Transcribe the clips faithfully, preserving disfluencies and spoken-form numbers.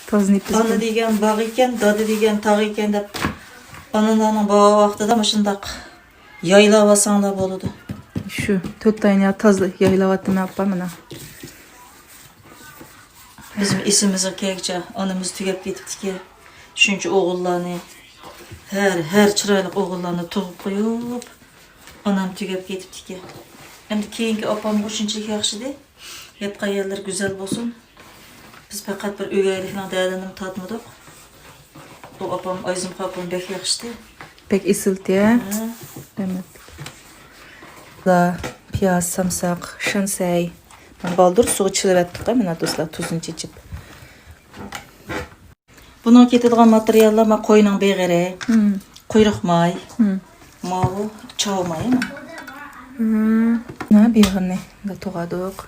تازا نېپىز. ئانا دېگەن باغ ئىكەن، دادا دېگەن تاغ ئىكەن دەپ، ئانىلارنىڭ باغا ۋاقتىدا مۇشۇنداق يايلاۋالساڭلار بولىدۇ. شۇ تۆت تاينى تازا يايلاۋاتىمەن، ئاپا، مانا. بىزمۇ ئېسىمىزگە كەلگۈچە ئانىمىز تۈگەپ كېتىپتىكەن. شۇنچە ئوغۇللارنى، ھەر، ھەر چىرايلىق ئوغۇللارنى تۇغۇپ قويۇپ، ئانام تۈگەپ كېتىپتىكەن. ئەمدى كېيىنكى ئاپامغۇ شۇنچىلىك ياخشىدى. ياتقان يەرلىرى گۈزەل بولسۇن. بىز پەقەت بىر ئۆگەيلىكنىڭ دەردىنىمۇ تارتمىدۇق. بۇ ئاپام، ئايزىم خاپۇم بەك ياخشىتى. بەك ئېسىلتى، ھە؟ ھە. رەھمەت. دا، پىياز، سامساق، شېنسەي. بالدۇر سۇغا چىلىۋەتتۇق، مانا دوستلار، تۇزىنى چېچىپ. بۇنىڭغا كېتىدىغان ماتېرىياللار، ما، قوينىڭ بېغىرى، مم. قۇيرۇق ماي، مم. ماۋۇ چاۋ مايى. مم. نا بېغىرنى دا توغادۇق.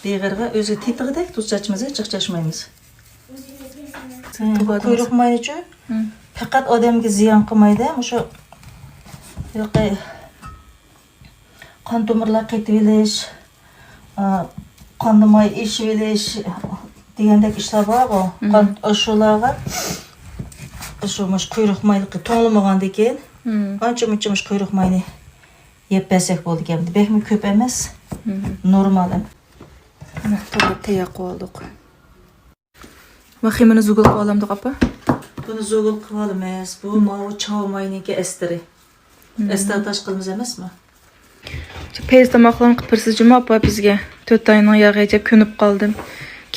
بېغىرغا ئۆزى تېتىغۇدەك تۇز چاچىمىز، جىق چاچمايمىز. توغادۇق. قۇيرۇق مايىچۇ، مم. پەقەت ئادەمگە زىيان قىلمايدۇ، مۇشۇ ھېلىقى قان تومۇرلار قېتىۋېلىش، ئا، قاندا ماي ئېشىۋېلىش دېگەندەك ئىشلار بارغۇ. مم. قان، ئاشۇلارغا، شۇ، مۇشۇ قۇيرۇق مايلىقى توڭلىمىغاندىكىن، مم. ئانچە مۇنچە مۇشۇ قۇيرۇق ماينى يەپ بەرسەك بولىدىكەن. بەكمۇ كۆپ ئەمەس. مم. نورمال ئەم. مانا، توغرا تەييار قىلىۋالدۇق. ۋە خېمىرنى زۇگۇل قىلىۋالامدۇق، ئاپا؟ بۇنى زۇگۇل قىلىۋالىمىز. بۇ ماۋۇ چاۋ ماينىڭكى ئەستىرى. مم. ئەستەر تاش قىلىمىز ئەمەسمۇ؟ پەيز تاماقلارنى قىلىپ بېرىسىز جۇمۇ، ئاپا، بىزگە. تۆت ئاينىڭ ياغىچە كۆنۈپ قالدىم.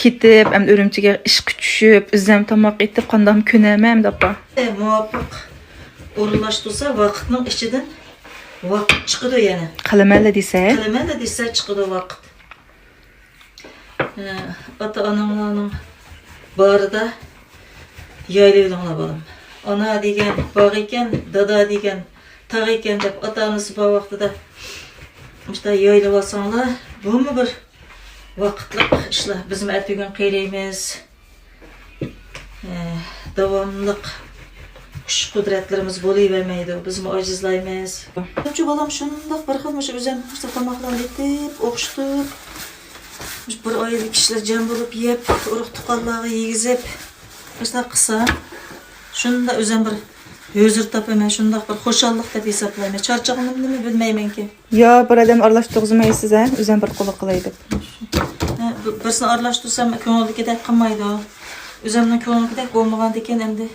كېتىپ، ئەمدى ئۈرۈمچىگە ئىشقا چۈشۈپ، ئۆزۈم تاماق ئېتىپ، قانداقمۇ كۆنەرمەن ئەمدى، ئاپا؟ ئە، مۇۋاپىق ئورۇنلاشتۇرسا، ۋاقىتنىڭ ئىچىدىن ۋاقىت چىقىدۇ يەنە. قىلىمەنلا دېسە؟ قىلىمەنلا دېسە، چىقىدۇ ۋاقىت. ئاتا-ئاناڭلارنىڭ بارىدا يايلىۋېلىڭلار، بالام. ئانا دېگەن باغ ئىكەن، دادا دېگەن تاغ ئىكەن دەپ، ئاتا-ئانىسى بار ۋاقتىدا مۇشۇنداق يايلىۋالساڭلار، بۇمۇ بىر ۋاقىتلىق ئىشلار. بىزمۇ ئەتىگۈن قېرىيمىز. ئە، داۋاملىق كۈچ-قۇدرەتلىرىمىز بولۇۋەرمەيدۇ، بىزمۇ ئاجىزلايمىز. شۇنچە بالام شۇنداق بىر خىل مۇشۇ ئۆزۈم مۇشۇ تاماقلارنى ئېتىپ، ئوخشىتىپ، مۇشۇ بىر ئائىلە كىشىلەر جەم بولۇپ يەپ، ئۇرۇق-تۇغقانلارغا يېگۈزۈپ، مۇشۇنداق قىلسا، شۇنداق ئۆزۈم بىر ھۆزۈر تاپىمەن، شۇنداق بىر خۇشاللىق دەپ ھېسابلايمەن. چارچىغىنىمنىمۇ بىلمەيمەنكى. يا بىر ئادەمنى ئارىلاشتۇرغۇزمايسىز، ھە؟ ئۆزۈم بىر قۇلۇق قىلاي دەپ. ھە، بىر-، بىرسىنى ئارىلاشتۇرسام، كۆڭلىدىكىدەك قىلمايدۇ. ئۆزۈمنىڭ كۆڭلىدىكىدەك بولمىغاندىكىن ئەمدى.